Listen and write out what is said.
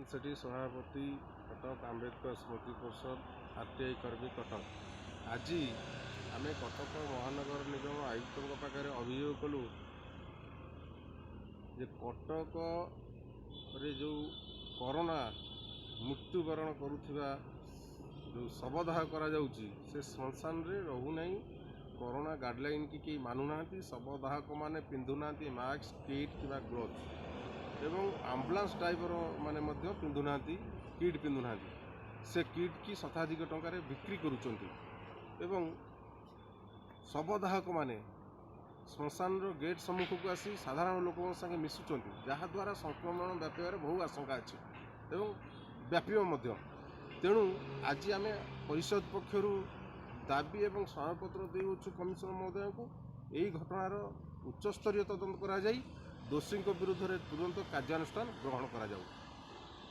ସେଠି ସଭାପତି, କଟକ ଆମ୍ବେଦକର ସ୍ମୃତି ପରିଷଦ, ଆର୍ଟିଆଇ କର୍ମୀ, କଟକ। ଆଜି ଆମେ କଟକ ମହାନଗର ନିଗମ ଆୟୁକ୍ତଙ୍କ ପାଖରେ ଅଭିଯୋଗ କଲୁ ଯେ କଟକରେ ଯେଉଁ କରୋନା ମୃତ୍ୟୁବରଣ କରୁଥିବା ଯେଉଁ ଶବଦାହ କରାଯାଉଛି, ସେ ଶ୍ମଶାନରେ ରହୁନାହିଁ। କରୋନା ଗାଇଡ଼ଲାଇନ୍ କି କେହି ମାନୁନାହାନ୍ତି। ଶବଦାହକମାନେ ପିନ୍ଧୁନାହାନ୍ତି ମାସ୍କ, କିଟ୍ କିମ୍ବା ଗ୍ଲୋଭ୍ସ ଏବଂ ଆମ୍ବୁଲାନ୍ସ ଡ୍ରାଇଭର ମାନେ ମଧ୍ୟ ପିନ୍ଧୁନାହାନ୍ତି, କିଟ୍ ପିନ୍ଧୁନାହାନ୍ତି। ସେ କିଟ୍ କି ଶତାଧିକ ଟଙ୍କାରେ ବିକ୍ରି କରୁଛନ୍ତି ଏବଂ ଶବଦାହକମାନେ ଶ୍ମଶାନର ଗେଟ୍ ସମ୍ମୁଖକୁ ଆସି ସାଧାରଣ ଲୋକଙ୍କ ସାଙ୍ଗେ ମିଶୁଛନ୍ତି, ଯାହାଦ୍ୱାରା ସଂକ୍ରମଣ ବ୍ୟାପିବାର ବହୁ ଆଶଙ୍କା ଅଛି ଏବଂ ବ୍ୟାପିବ ମଧ୍ୟ। ତେଣୁ ଆଜି ଆମେ ପରିଷଦ ପକ୍ଷରୁ ଦାବି ଏବଂ ସ୍ମାରକପତ୍ର ଦେଉଅଛୁ କମିଶନର ମହୋଦୟଙ୍କୁ, ଏହି ଘଟଣାର ଉଚ୍ଚସ୍ତରୀୟ ତଦନ୍ତ କରାଯାଇ ଦୋଷୀଙ୍କ ବିରୁଦ୍ଧରେ ତୁରନ୍ତ କାର୍ଯ୍ୟାନୁଷ୍ଠାନ ଗ୍ରହଣ କରାଯାଉ।